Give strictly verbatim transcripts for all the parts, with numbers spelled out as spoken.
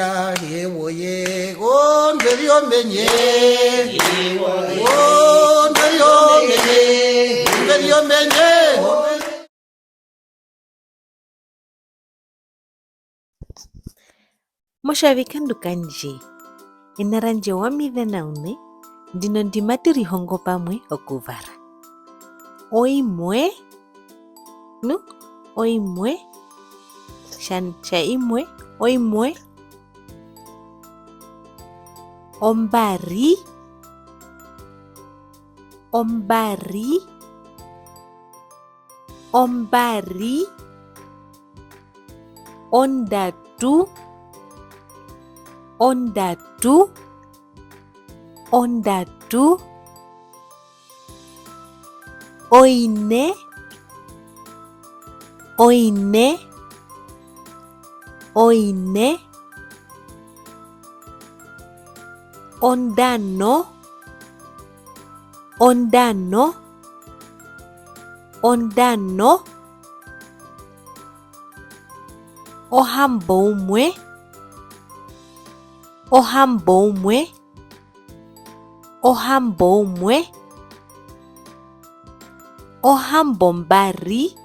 Ewoye, ondwe yomenye. Ondwe yomenye. Ondwe yomenye. Motjavikandu kandje, ena randje Wami Venaune, ndino ndi matu rihongo pamwe okuvara. Oimwe, nu, oimwe, tja, tja imwe, oimwe, ombari, ombari, ombari, ondatu, ondatu, ondatu, oine, oine, oine, ondano, ondano, ondano, ohamboumwe, ohamboumwe, ohamboumwe, ohambombari,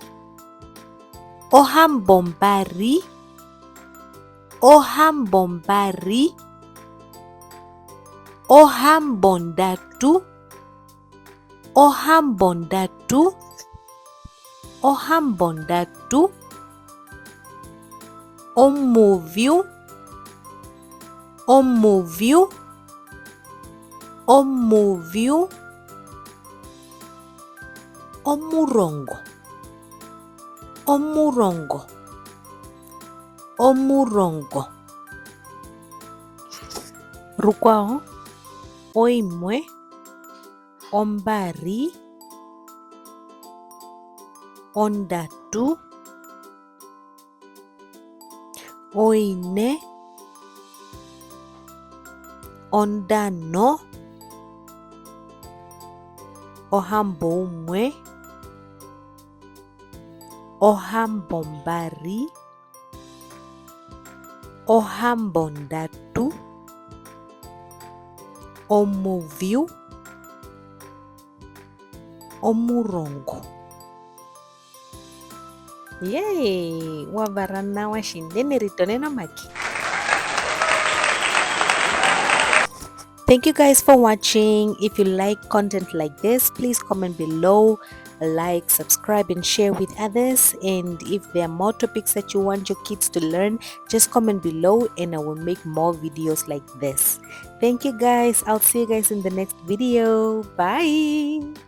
ohambombari, ohambombari, ohambondatu, ohambondatu, ohambondatu, omuvyu, omuvyu, omuvyu, omurongo, omurongo, omurongo. Rukwao, oimwe, ombari, ondatu, oine, ondano, ohamboumwe, ohambombari, ohambondatu, omuvyu, omurongo. Yay! Wa vara nawa tjinene, ritonena omake. Thank you guys for watching. If you like content like this, please comment below, like, subscribe, and share with others. And if there are more topics that you want your kids to learn, just comment below and I will make more videos like this. Thank you guys. I'll see you guys in the next video. Bye.